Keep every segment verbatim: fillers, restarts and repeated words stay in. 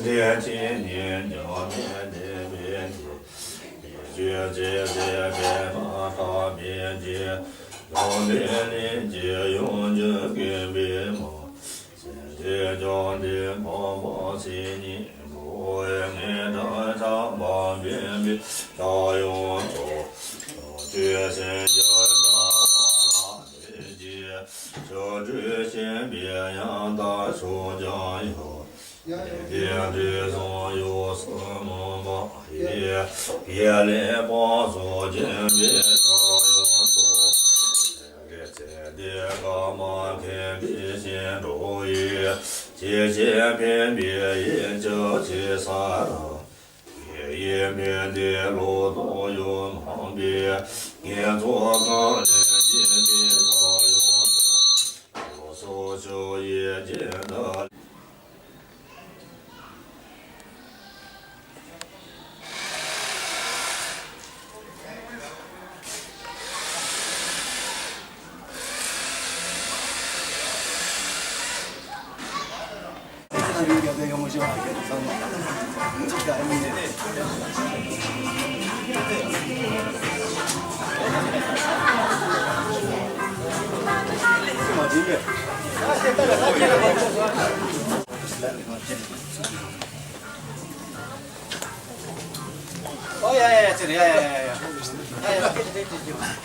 ལས་ཅན་ཉིད་ཀྱང་མི་བདེ་བའི་ཕྱིར། མི་བཅོས་རྫས་ཟད་པས་མ་དག་པའི་ཕྱིར། ཡོན་ཏན་ལས་ཀྱི་ཡོན་གྱིས་ཀུན་པའི་མ། སེམས་ཅན་ཀྱང་དེ་འཕངས་པ་སེམས་ཉིད་དུ། ངེས་དག་ཆགས་པ་འབེན་པའི་ཕྱིར་ཡོངས་སུ། བྱང་ཆུབ་སེམས་ཀྱི་བྱ་བ་ལ་ལྟོས་ཀྱི། བྱང་ཆུབ་སེམས་དཔའི་ཡང་དག་མཆོག་ཀྱང་ཡང་། ཡོན་ཏན་དུས་གསུམ་ཡོངས་སུ་སྨིན་པ་ཡི། དགེ་ལེགས་སྤངས་སུ་འབྱིན་པའི་ཕྱིར་ཡོངས་སུ། ལས་ཚེ་འདི་ཀ་མ་མཁན་པའི་ཞིང་འགྲོ་བའི། ཇི་ཞིག་ཕན་པའི་ཡིད་ཀྱི་ཆེ་ས་ར། དགེ་བའི་བུ་འདི་ལོ་ཏོག་ཡོད་མང་པའི། ངན་སོང་གང་ལས་འབྱིན་པའི་ཕྱིར་ཡོངས་སུ། ཡོངས་སུ་སྤྱོད་པའི་སྦྱིན་བདག་ཨོ་ཡ་ཡ་ཡ་ཚེ་རེད་ཡ་ཡ་ཡ་ཡ། ཡ་ཡ་ཚེ་རེད་ཚེ་རེད།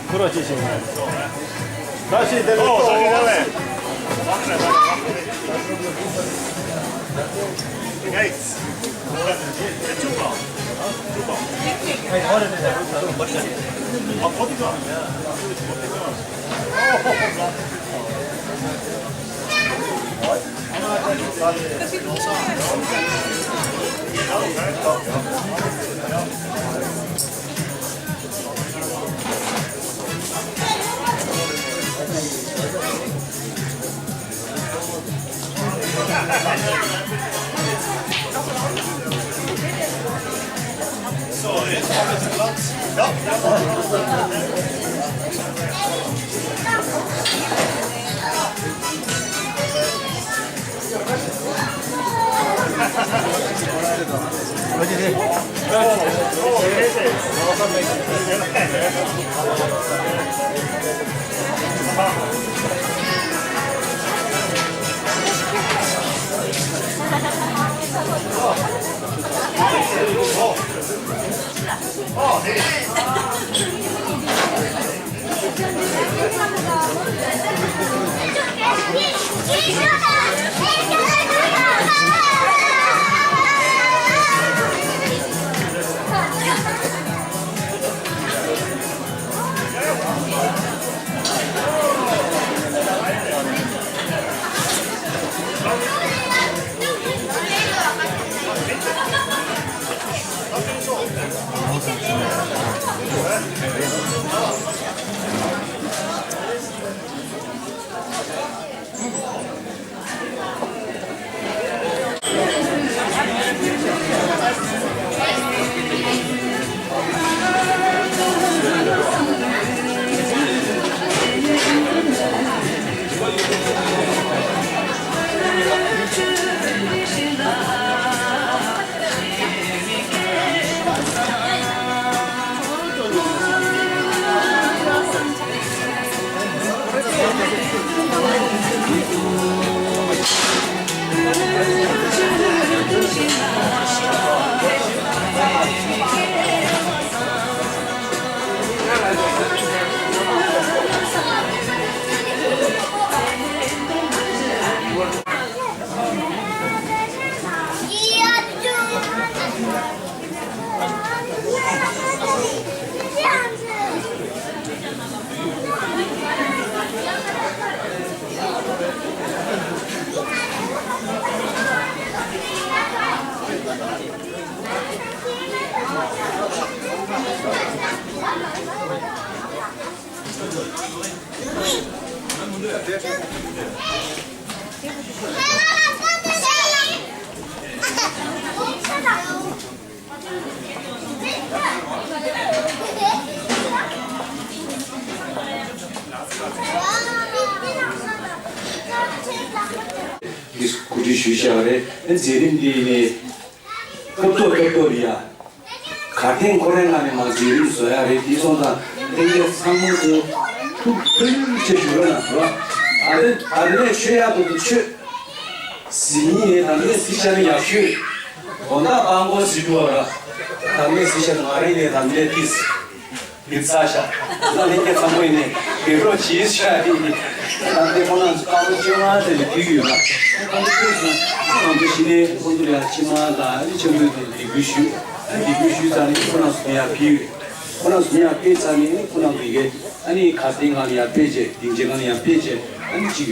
ཁུ་རོ་ཅི་ཞིག་ད་ཤི་དེ་ལས་ཨོ་ད་ཤི་ད་ལས། Guys. གོ་སྒྲིག་ཞུས་བཞག་རེད། ཨ་ནི་མཛད་རིམ་འདི་ནི་སྐབས་ཐོག་སྐབས་ཐོག་རེད་ཡ། གར་སྟེགས་ཁོ་རའི་ནང་ནས་མར་མཛད་རིམ་བཟོ་ཡ་རེད། དེ་སོང་ཙང་ལྷན་རྒྱས་ཚང་མ་ཚོ་ཐུགས་ཕན་ཆེ་ཞུ་རོགས་གནང་། ཨ་ནི་ད་ནས་ཆོས་ཡག་ཏུ་ཆོས་གཟིགས་ནི་ནས་ད་ནས་གཟིགས་བྱ་ནི་ཡག་ཤོས། དགོང་དག་སྤང་སྐོར་གཟིགས་འགྲོ་བ་ར། ད་ནས་གཟིགས་བྱ་ནི་ང་རང་ནས་ད་ནས་ཏིས། མི་ཚ་ཤ། ད་ལྷན་རྒྱས་ཚང་མ་ཡིན་ནས་དགེ་སློབ་བྱེད་ཤ་ཡིན། ད་ལྟའི་ཁོང་རྣམ་ཚོ་སྐར་མ་བཅོ་ལྔ་ཙམ་ལ་ཕུལ་ཡོད་ལ། ཁོང་ཚོ་ཕུལ་སོང་། ཁོང་ཚོ་གཞི་ནས་ཁོང་ཚོ་ལ་ཡང་ཕྱི་མ་ལ་ཨ་ནི་ཆེན་པོའི་ཐོག་ལ་འདེགས་འབུལ་ཞུས། ཨ་ནི་འདེགས་འབུལ་ཞུས་ཚར་ནས་ཁོང་རྣམ་ཚོ་ཡར་ཕུལ་ཡོད། ཁོང་རྣམ་ཚོ་ཡར་ཕུལ་ཚར་ནས་ཨ་ནི་ཁོང་རྣམ་ཚོ་ཡིན་གྱི་ཨ་ནི་གར་སྟེགས་སྒང་ལ་ཡར་ཕེབས་བྱས། སྡིངས་ཆའི་སྒང་ལ་ཡར་ཕེབས་བྱས་ཨ་ནི་གཅིག་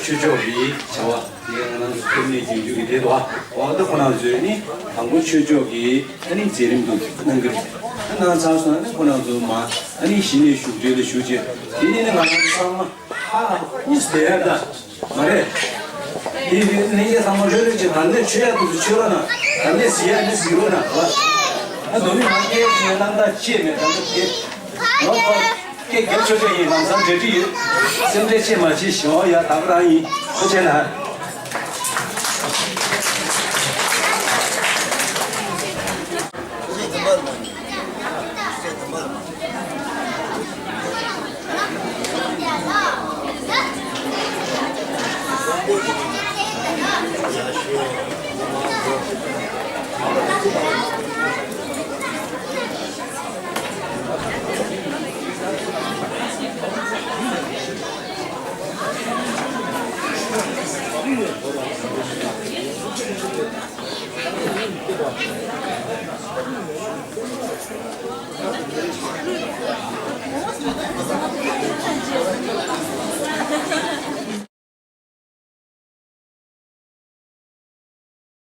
ཆོས་ཕྱོགས་ཀྱི་བྱ་བ་དེ་ང་རང་ཚོ་ཐེབས་ནས་རྒྱུན་རྒྱུ་གི་དེ་དོ། འོ་ད་ཁོ་རང་ཚོས་ནི་དང་པོ་ཆོས་ཕྱོགས་ཀྱི་ཨ་ནི་མཛད་རིམ་དུ་གནང་གི་རེད། ཨ་གནང་ཚར་སོང་ན་ནི་ཁོ་རང་ཚོ་མ་ཨ་ནི་གཞི་ནས་བཞུགས་གྲལ་དུ་བཞུགས་བྱས། དེ་ནི་ནི་ང་རང་ཚོ་ཚང་མ་ཧ་ཧུས་བསྡད་ཡ་ད་མ་རེད། དེ་ནི་ནི་ཡེ་ཚང་མ་ལྷོད་ལྷོད་བྱས། ད་ནས་ཆོས་ཡག་ཏུ་ཆོས་རོགས་གནང་། ད་ནས་གཟིགས་ཡག་ནས་གཟིགས་རོགས་གནང་། ཨ་དོ་མི་མ་སྐད་ཆ་རྣམ་དག་ཅེས་མེད། ད་ནས་སྐད་ལོ་ཁོ། སྐད་རྒྱབ་ཆོག་ཆོག་ཡིན། ལམ་སང་འབྲེལ་འདྲིས་ཡོད། སེམས་ཁྲལ་ཅིག་མ་བྱེད། ཞོགས་ཡ་དག་རང་ཡིན། ཐུགས་རྗེ་གནང་།